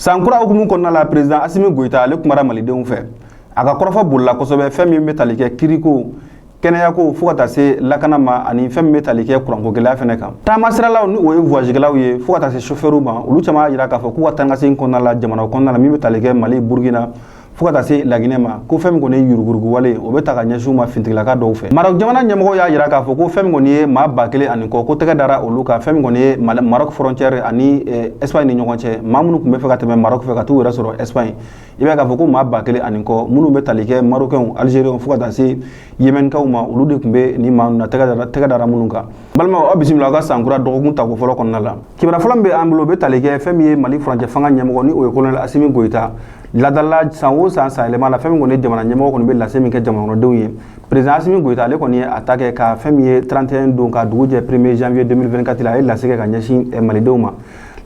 Sankura hukumu kɔnɔna la, président Assimi Goïta, ale kumara malidenw fɛ. A ka kɔrɔfɔ bolila kosɛbɛ fɛn min bɛ tali kɛ kiriko, kɛnɛyako, fo ka taa se lakana ma, ani fɛn min bɛ tali kɛ kuranko gɛlɛya fɛnɛ kan. Taamasiralaw, ni o ye voyagekɛlaw ye, fo ka taa se chauffeurw ma, olu caman y'a jira k'a fɔ k'u ka taa ka segin kɔnɔna la, jamana kɔnɔna la, min bɛ tali kɛ Mali, Burukina, fo ka taa se Laginɛ ma, ko fɛn min kɔni ye yuruguyurugu wale, o bɛ ta ka ɲɛsin u ma finitigilaka dɔw fɛ. Maroc jamana ɲɛmɔgɔ y'a jira k'a fɔ ko fɛn min kɔni ye maa 1000 ani kɔ, ko tɛgɛ dara olu kan, fɛn min kɔni ye Maroc frontière ani Espagne ni ɲɔgɔn cɛ, maa minnu tun bɛ fɛ ka tɛmɛ Maroc fɛ ka t'u yɛrɛ sɔrɔ Espagne. I b'a ye k'a fɔ ko maa 1000 ani kɔ minnu bɛ tali kɛ Marocains, Algériens, fo ka taa se Yémenkaw ma, olu de tun bɛ nin maa ninnu na, tɛgɛ dara minnu kan. Balimaw, aw bisimila aw ka sankura dɔgɔkun tako fɔlɔ kɔnɔna la. Kibaruya fɔlɔ min bɛ an bolo, o bɛ tali kɛ fɛn min ye Mali furancɛ fanga ɲɛmɔgɔ, ni o ye colonel Assimi Goïta. Ladala san o san, san yɛlɛma la, fɛn min kɔni ye jamana ɲɛmɔgɔ kɔni bɛ lase min kɛ jamana kɔnɔdenw ye, président Assimi Goïta, ale kɔni ye a ta kɛ ka fɛn min ye 31 don ka dugu jɛ 1er janvier 2024 la, a ye lase kɛ ka ɲɛsin malidenw ma.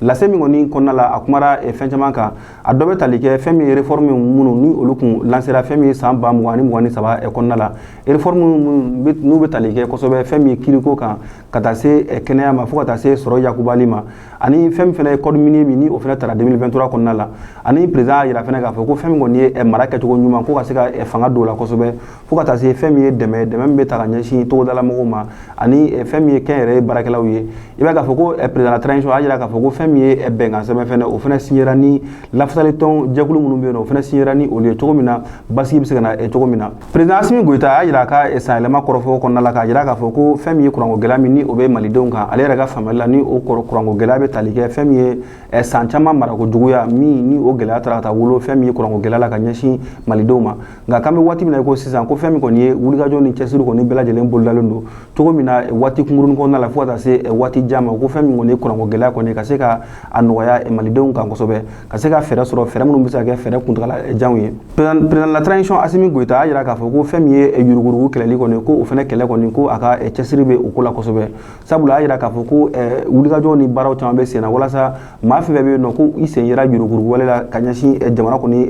Lase min kɔni kɔnɔna la, a kumara fɛn caman kan. A dɔ bɛ tali kɛ fɛn min ye réforme minnu ni olu kun lancera fɛn min ye san 2023 kɔnɔna la, réforme minnu n'u bɛ tali kɛ kosɛbɛ fɛn min ye kiriko kan, ka taa se kɛnɛya ma, fo ka taa se sɔrɔ yakubali ma, ani fɛn min fana ye code minier min ni o fana tara 2023 kɔnɔna la. Ani président y'a jira fana k'a fɔ ko fɛn min kɔni ye mara kɛcogo ɲuman, ko ka se ka fanga don o la kosɛbɛ, fo ka taa se fɛn min ye dɛmɛ, dɛmɛ min bɛ ta ka ɲɛsin togodala mɔgɔw ma, ani fɛn min ye kɛnyɛrɛye baarakɛlaw ye. I b'a ye k'a fɔ ko président la transition a y'a jira k'a fɔ ko fɛn min ye bɛnkan sɛbɛn fɛnɛ, o fana signera ni lafasalitɔn jɛkulu minnu bɛ yen nɔ, o fana signera ni olu ye cogo min na basigi bɛ se ka na cogo min na. Président Assimi Goïta y'a jira a ka sanyɛlɛma kɔrɔfɔ kɔnɔna la, k'a jira k'a fɔ ko fɛn min ye kuranko gɛlɛya min ni o bɛ malidenw kan, ale yɛrɛ ka faamuyali la, ni o kuranko gɛlɛya bɛ tali kɛ fɛn min ye san caman marako juguya min ni o gɛlɛya taara ka taa wolo fɛn min ye kuranko gɛlɛya la ka ɲɛsin malidenw ma. Nka k'an bɛ waati min na i ko sisan, ko fɛn min kɔni ye wulikajɔ ni cɛsiri kɔni bɛɛ lajɛlen bolodalen don cogo min na waati kunkurunin kɔnɔna la, fo ka taa se waati jan ma, ko fɛn min kɔni ye kuranko gɛlɛya kɔni ka se ka a nɔgɔya malidenw kan kosɛbɛ, ka se ka fɛɛrɛ sɔrɔ, fɛɛrɛ minnu bɛ se ka kɛ fɛɛrɛ kuntagala janw ye. Président la transition Assimi Goïta y'a jira k'a fɔ ko fɛn min ye yuruguyurugu kɛlɛli kɔni, ko o fɛnɛ kɛlɛ kɔni, ko a ka cɛsiri bɛ o ko la kosɛbɛ, sabula a y'a jira k'a fɔ ko wulikajɔ ni baaraw caman bɛ sen na walasa maa fɛn fɛn bɛ yen nɔ ko i sen yera yuruguyurugu wale la ka ɲɛsin jamana kɔni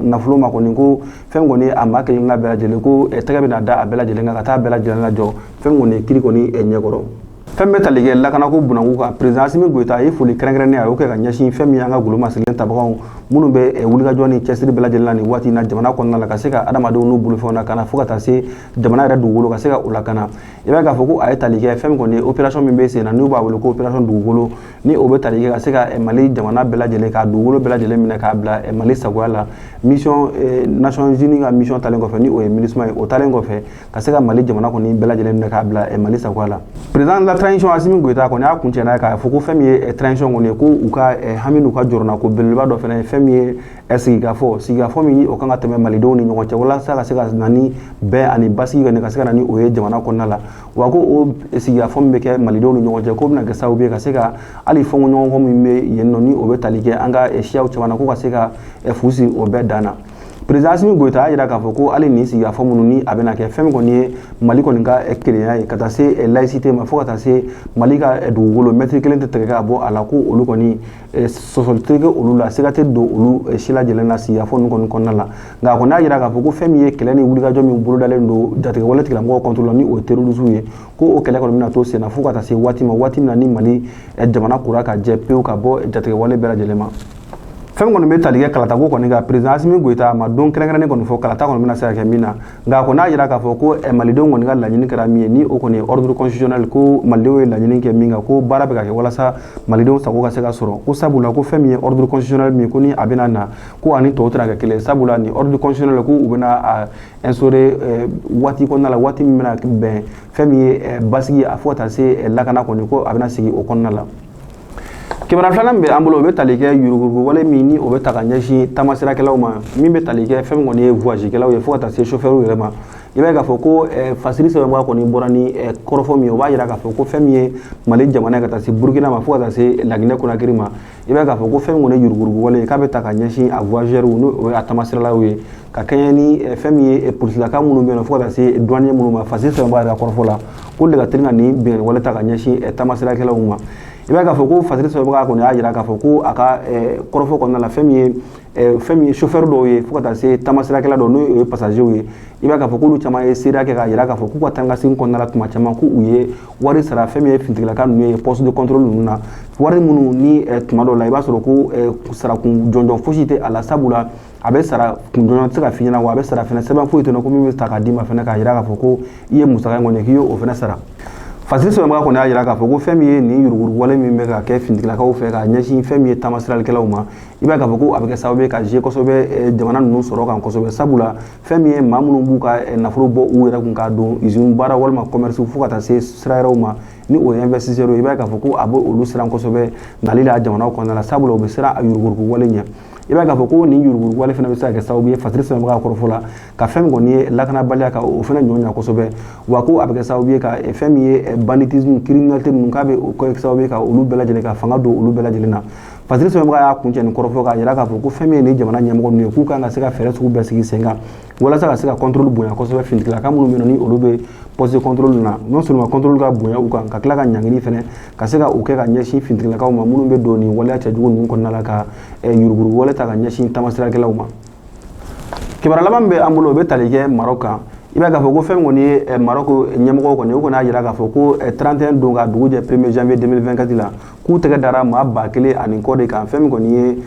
nafolo ma kɔni, ko fɛn kɔni a maa kelen bɛɛ lajɛlen, ko tɛgɛ bɛna da a bɛɛ lajɛlen kan ka taa bɛɛ lajɛlen lajɔ fɛn kɔni kiri kɔni ɲɛkɔrɔ. Fɛn bɛ tali kɛ lakanako bunakun kan, président Assimi Goïta a ye foli kɛrɛnkɛrɛnnen a y'o kɛ ka ɲɛsin fɛn min y'an ka golomasirilen tabagaw minnu bɛ wulikajɔ ni cɛsiri bɛɛ lajɛlen na nin waati in na jamana kɔnɔna la, ka se ka adamadenw n'u bolofɛnw lakana, fo ka taa se jamana yɛrɛ dugukolo ka se ka o lakana. I b'a ye k'a fɔ ko a ye tali kɛ fɛn min kɔni ye opération min bɛ sen na, n'u b'a wele ko opération dugukolo, ni o bɛ tali kɛ ka se ka Mali jamana bɛɛ lajɛlen ka dugukolo bɛɛ lajɛlen minɛ k'a bila Mali sagoya la, mission Nations Unies ka mission talen kɔfɛ, ni o ye MINUSMA ye, o talen kɔfɛ ka se ka Mali jamana kɔni bɛɛ lajɛlen minɛ k'a bila Mali sagoya la. Président de la transition Assimi Goïta kɔni y'a kuncɛ n'a ye k'a fɔ ko fɛn min ye transition kɔni ye, ko u ka hami n'u ka jɔrɔna ko belebeleba dɔ fana ye fɛn min ye sigikafɔ min o kan ka tɛmɛ malidenw ni ɲɔgɔn cɛ, walasa ka se ka na ni bɛn ani basigi kɔni, ka se ka na ni o ye jamana kɔnɔna la. Wa ko o sigikafɔ min bɛ kɛ malidenw ni ɲɔgɔn cɛ, k'o bɛna kɛ sababu ye ka se ka hali fɔnkɔɲɔgɔnkɔ min bɛ yen nɔ, ni o bɛ tali kɛ an ka siyaw caman na, ko ka se ka fu siri o bɛɛ dan na. Président Assimi Goïta y'a jira k'a fɔ ko hali nin sigikafɔ minnu ni a bɛna kɛ, fɛn min kɔni ye Mali kɔni ka kelenya ye, ka taa se laïcité ma, fo ka taa se Mali ka dugukolo mɛtiri kelen tɛ tigɛ ka bɔ a la, ko olu kɔni sɔsɔli tɛ kɛ olu la, siga tɛ don olu si lajɛlen na sigikafɔ ninnu kɔni kɔnɔna la. Nka a kɔni y'a jira k'a fɔ ko fɛn min ye kɛlɛ ni wulikajɔ min bolodalen don jatigɛwale tigilamɔgɔw contre la, ni o ye terrorisme ye, ko o kɛlɛ kɔni bɛna to sen na fo ka taa se waati ma, waati min na ni Mali jamana kora ka jɛ pewu ka bɔ jatigɛwale bɛɛ lajɛlen ma. Fɛn kɔni bɛ tali kɛ kalatako kɔni kan, président Assimi Goïta a ma don kɛrɛnkɛrɛnnen kɔni fɔ kalata kɔni bɛna se ka kɛ min na. Nka a kɔni y'a jira k'a fɔ ko malidenw kɔni ka laɲini kɛra min ye, ni o kɔni ye ordre constitutionnel, ko malidenw ye laɲini kɛ min kan, ko baara bɛ ka kɛ walasa malidenw sago ka se ka sɔrɔ, ko sabula ko fɛn min ye ordre constitutionnel min ko ni a bɛna na, ko ani tɔw tɛna kɛ kelen, sabula ni ordre constitutionnel ko u bɛna a instaurer waati kɔnɔna la, waati min bɛna bɛn fɛn min ye basigi a fo ka taa se lakana kɔni, ko a bɛna sigi o kɔnɔna la. Kibaruya filanan min bɛ an bolo, o bɛ tali kɛ yuruguyurugu wale min ni o bɛ ta ka ɲɛsin taamasirakɛlaw ma, min bɛ tali kɛ fɛn min kɔni ye voyagekɛlaw ye, fo ka taa se chauffeur yɛrɛ ma. I b'a ye k'a fɔ ko fasiri sɛbɛnbaga kɔni bɔra ni kɔrɔfɔ min ye, o b'a jira k'a fɔ ko fɛn min ye Mali jamana ye, ka taa se Burukina ma, fo ka taa se Laginɛ Konakiri ma, i b'a ye k'a fɔ ko fɛn min kɔni ye yuruguyurugu wale ye, k'a bɛ ta ka ɲɛsin a voyageurs, n'o ye a taamasiralaw ye, ka kɛɲɛ ni fɛn min ye polisilaka minnu bɛ yen nɔ, fo ka taa se douanier minnu ma. Fasiri sɛbɛnbaga yɛrɛ ka kɔrɔfɔ la, k'olu de ka teli ka nin binkanni wale ta ka ɲɛsin taamasirakɛlaw ma. I b'a ye k'a fɔ ko Fasiri sɛbɛnbaga kɔni y'a jira k'a fɔ ko a ka kɔrɔfɔ kɔnɔna la, fɛn min ye chauffeur dɔw ye, fo ka taa se taamasirakɛla dɔw, n'o ye passagers ye, i b'a ye k'a fɔ k'olu caman ye seereya kɛ k'a jira k'a fɔ k'u ka taa ka segin kɔnɔna la, tuma caman k'u ye wari sara fɛn min ye finitigilaka ninnu ye poste de contrôle ninnu na, wari minnu ni tuma dɔw la i b'a sɔrɔ ko sarakun jɔnjɔn fosi tɛ a la. Sabula a bɛ sara kun jɔnjɔn tɛ se ka f'i ɲɛna, wa a bɛ sara fɛnɛ, sɛbɛn foyi tɛ ko min bɛ ta k'a d'i ma fɛnɛ k'a jira k'a fɔ ko i ye musaka in kɔni k'i ye o fɛnɛ sara. Fasiri sɛbɛnbaga kɔni y'a jira k'a fɔ ko fɛn min ye nin yuruguyurugu wale min bɛ ka kɛ finitigilakaw fɛ ka ɲɛsin fɛn min ye taamasirakɛlaw ma, i b'a ye k'a fɔ ko a bɛ kɛ sababu ye ka jouer kosɛbɛ jamana ninnu sɔrɔ kan kosɛbɛ. Sabula fɛn min ye maa minnu b'u ka nafolo bɔ u yɛrɛ kun k'a don usine baara walima commerce, fo ka taa se sira wɛrɛw ma, ni o ye investisseur ye, i b'a ye k'a fɔ ko a bɛ olu siran kosɛbɛ nali la jamanaw kɔnɔna la, sabula u bɛ siran a yuruguyurugu wale ɲɛ. I b'a ye k'a fɔ ko nin yuruguyurugu wale fana bɛ se ka kɛ sababu ye, Fasiri sɛbɛnbaga kɔrɔfɔ la, ka fɛn min kɔni ye lakanabaliya, ka o fana ɲɔ ɲa kosɛbɛ, wa ko a bɛ kɛ sababu ye ka fɛn min ye banditisme, criminalité ninnu, k'a bɛ o kɛ sababu ye ka olu bɛɛ lajɛlen ka fanga don olu bɛɛ lajɛlen na. Fasiri sɛbɛnbaga y'a kuncɛ nin kɔrɔfɔ k'a jira k'a fɔ ko fɛn min ye nin jamana ɲɛmɔgɔ ninnu ye, k'u kan ka se ka fɛɛrɛ sugu bɛɛ sigi sen kan walasa ka se ka contrôle bonya kosɛbɛ finitigilaka minnu bɛ yen nɔ, ni olu bɛ poste de contrôle na. Non seulement contrôle ka bonya u kan, ka tila ka ɲangili fɛnɛ ka se ka o kɛ ka ɲɛsin finitigilakaw ma minnu bɛ don nin waleya cɛjugu ninnu kɔnɔna la, ka yuruguyurugu wale ta ka ɲɛsin taamasirakɛlaw ma. Kibaruya laban min bɛ an bolo, o bɛ tali kɛ Maroc kan. I b'a ye k'a fɔ ko fɛn min kɔni ye Maroc ɲɛmɔgɔw kɔni, o kɔni y'a jira k'a fɔ ko 31 don ka dugu jɛ 1er janvier 2024 la, k'u tɛgɛ dara maa 1000 ani kɔ de kan, fɛn min kɔni ye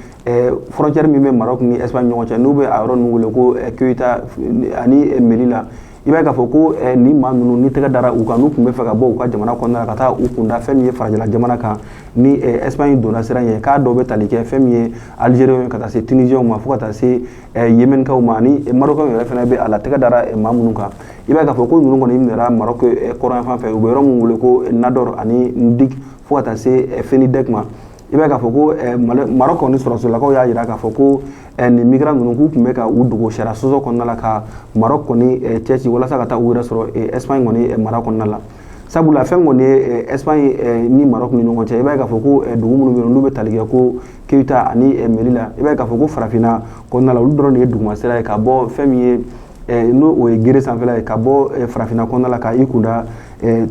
frontière min bɛ Maroc ni Espagne ɲɔgɔn cɛ, n'u bɛ a yɔrɔ ninnu wele ko Ceuta ani Melilla. I b'a ye k'a fɔ ko nin maa ninnu ni tɛgɛ dara u kan, n'u tun bɛ fɛ ka bɔ u ka jamana kɔnɔna la ka taa u kunda fɛn min ye farajɛla jamana kan, ni Espagne donna sira ɲɛ, k'a dɔw bɛ tali kɛ fɛn min ye Algériens ka taa se Tunisiens ma, fo ka taa se Yémenkaw ma, ani Marocains yɛrɛ fana bɛ a la. Tɛgɛ dara maa minnu kan, i b'a ye k'a fɔ ko ninnu kɔni minɛra Maroc kɔrɔn fan fɛ, u bɛ yɔrɔ min wele ko Nador ani Ndik, fo ka taa se Fenidek ma. I b'a ye k'a fɔ ko Maroc kɔni sɔrɔdasolakaw y'a jira k'a fɔ ko nin migrant ninnu, k'u tun bɛ ka u dogo sariya sɔsɔ kɔnɔna la, ka Maroc kɔni cɛci walasa ka taa u yɛrɛ sɔrɔ Espagne kɔni mara kɔnɔna la. Sabula fɛn kɔni ye Espagne ni Maroc ni ɲɔgɔn cɛ, i b'a ye k'a fɔ ko dugu minnu bɛ yen, n'u bɛ tali kɛ ko Ceuta ani Melilla, i b'a ye k'a fɔ ko farafinna kɔnɔna la, olu dɔrɔn de ye duguma sira ye ka bɔ fɛn min ye n'o o ye gere sanfɛla ye, ka bɔ farafinna kɔnɔna la ka i kunda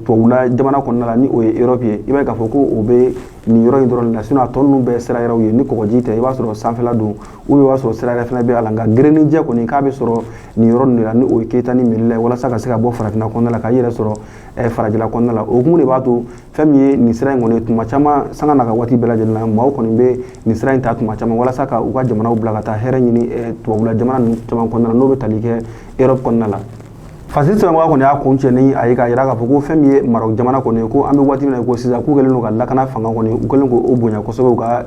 tubabula jamana kɔnɔna la, ni o ye Europe ye. I b'a ye k'a fɔ ko o bɛ nin yɔrɔ in dɔrɔn de la. Sinon a tɔ ninnu bɛɛ sira yɛrɛw ye, ni kɔgɔji tɛ, i b'a sɔrɔ sanfɛla don, ou bien i b'a sɔrɔ sira yɛrɛ fana bɛ a la. Nka gerenijɛ kɔni, k'a bɛ sɔrɔ nin yɔrɔ ninnu de la, ni o ye Ceuta ni Melilla ye, walasa ka se ka bɔ farafinna kɔnɔna la ka i yɛrɛ sɔrɔ farajɛla kɔnɔna la. O hukumu de b'a to fɛn min ye nin sira in kɔni, tuma caman, sanga n'a ka waati bɛɛ lajɛlen na, maaw kɔni bɛ nin sira in ta tuma caman walasa ka u ka jamanaw bila ka taa hɛrɛ ɲini tubabula jamana ninnu caman kɔnɔna la, n'o bɛ tali kɛ Europe kɔnɔna la. Fasiri sɛbɛnbaga kɔni y'a kun cɛ ni a ye k'a jira k'a fɔ ko fɛn min ye Maroc jamana kɔni ye, ko an bɛ waati min na ko sisan, k'u kɛlen don ka lakana fanga kɔni, u kɛlen k'o bonya kosɛbɛ u ka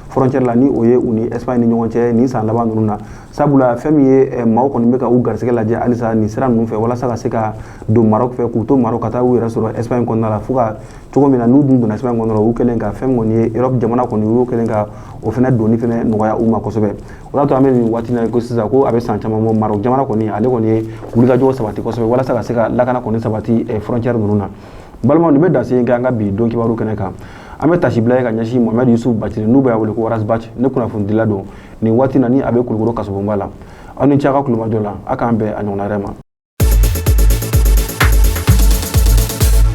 frontière la, ni o ye u ni Espagne ni ɲɔgɔn cɛ nin san laban ninnu na. Sabula fɛn min ye maaw kɔni bɛ ka u garisɛgɛ lajɛ halisa nin sira ninnu fɛ, walasa ka se ka don Maroc fɛ, k'u to Maroc ka taa u yɛrɛ sɔrɔ Espagne kɔnɔna la, fo ka cogo min na n'u dun donna Espagne kɔnɔna la, u kɛlen ka fɛn min kɔni ye Europe jamana kɔni, u y'o kɛlen ka o fana donni fana nɔgɔya u ma kosɛbɛ. O y'a to an bɛ nin waati in na ko sisan, ko a bɛ san caman bɔ, Maroc jamana kɔni, ale kɔni ye wulikajɔ sabati kosɛbɛ walasa ka se ka lakana kɔni sabati frontière ninnu na. Balimaw, nin bɛ dan se kɛ an ka bi don kibaru kɛnɛ kan. An bɛ tasibila ye ka ɲɛsin Mohamed Yusuf Bacili, n'u b'a wele ko Ras Bath, ne kunnafonidila don nin waati na, ni a bɛ Kulukoro kasobonba la. Aw ni ce a ka kulomajɔ la. A k'an bɛn a ɲɔgɔnna wɛrɛ ma.